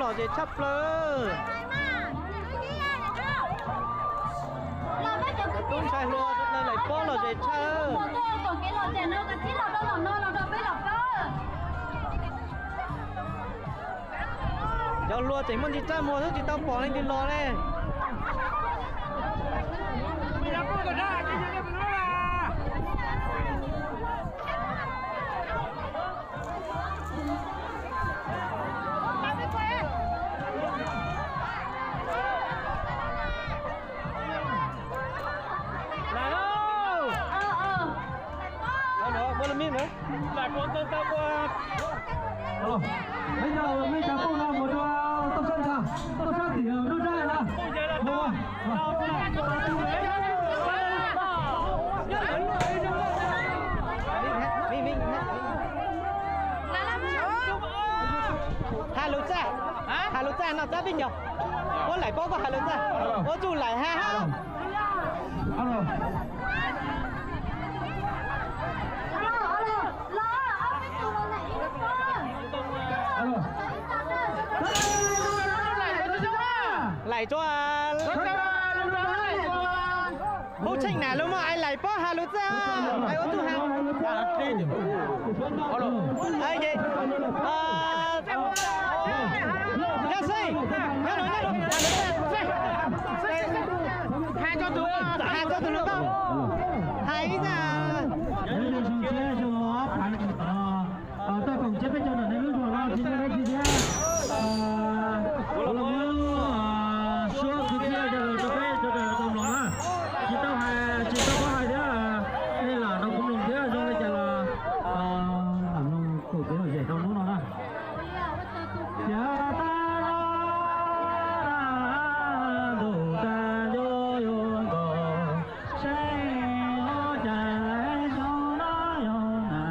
Lom zem tshaj plaws. Tub ntxhais hluas sawv daws laim pob lom zem tshaj. Cov hluas tseem muaj ntsis rab muag xwb tsis tau pom leej twg los ne. Lam lauj. Muaj lus me na. Lam puas tau tau ua. Peb cov mej cov poj no mus rau toj sab ntag, toj sab tim nruab nrab na. Has lus txaj, has lus txaj no txab peb cov. Ua laim pob koj has lus txaj, ua txuj laim hab hab. Laim tso. Hub tsheej nam lug muaj ai laim pob has lus txaj, ai ua txuj has. Nyob xwb, nyob lug, nyob lug, has lus txaj, has tso tus hluas nkauj, has ib txaj. Toj koom tsiab peb cov ntawm nej lub zog no tsis muaj dab tsi thiab. Kuv los muab suab kwv txhiaj rau peb sawv daws tau mloog na. Tsis tau hais, tsis tau paub hais thiab, nej lam nrog kuv mloog thiab zoo li cas los lam mloog koom kev lom zem rau hnub no na. Tiav tag los ntuj tag ncuab yuav nkaus, seej ua cas lawv zoo no yog na.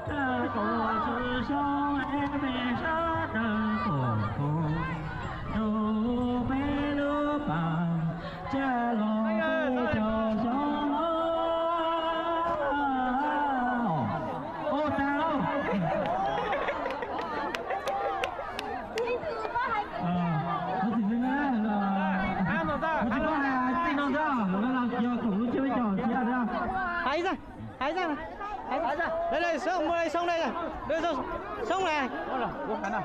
Rab qus tsis zoo es peb sawv daws tuaj koom, rau peb lub pas, caj los peb caug xyoo no. Ua tag lauj. Kuv tsis paub hais txij no ntag, los yog koom lub tsiab peb caug thiab. Hais txaj, hais txaj, soob na, soob na.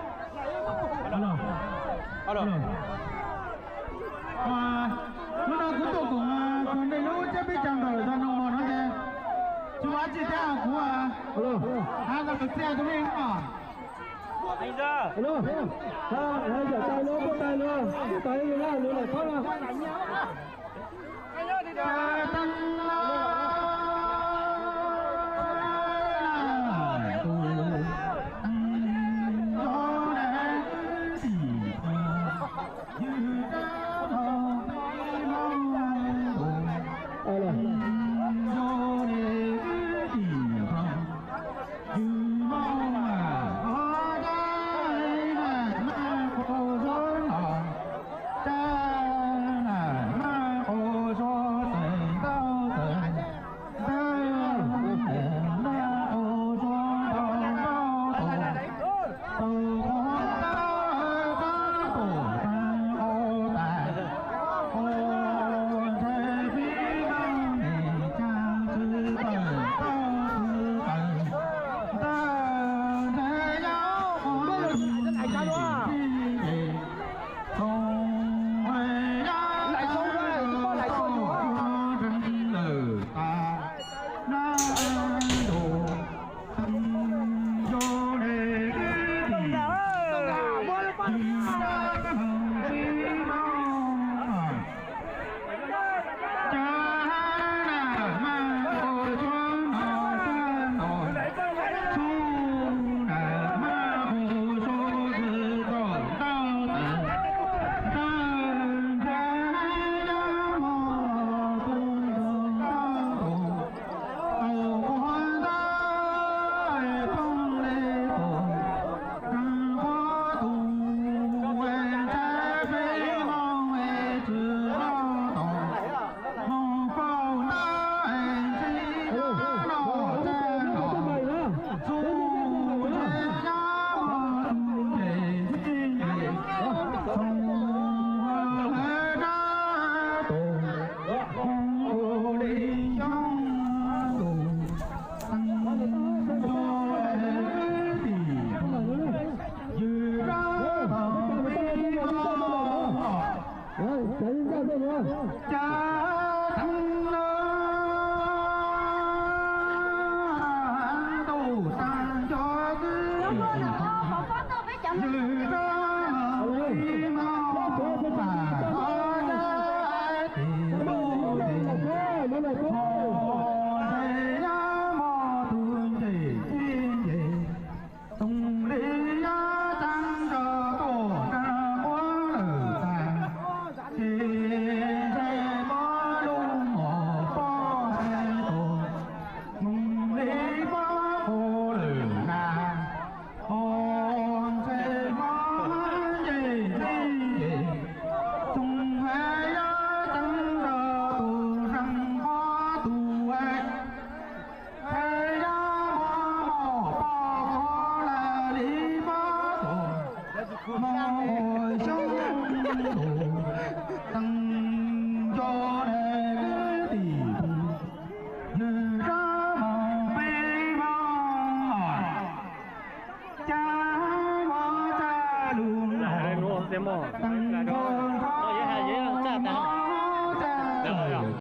Hnub no kuv tuaj koom, koom nej lub tsiab peb caug ntawm zos Noog Mos no ces tsis muaj dab tsi thiab, kuv hais lus txiaj rau nej os. Cas teev no tuj taag cov twj ywm, ywm rov moog li moog pam qhov dab tim lub ntees, ho ntshe yog moog tug nce txij nce, toog li yog txheeb nrog tuaj nrog quav lawm tag, ces ntshe mob lub mom pob hais tuag, moog li pob kuv lwm na, ho ntshe mob nce txij nce, toog li yog txheeb nrog tug seej pob tug, ntshe yog mob mom pob kuv lawm li pob tuag, moog ua xyoob ntxhuv, teev nco nws kwv tij phooj ywg, nws rov moog peb moog, cas moog txaj lug teev nco nrho moog txaj lug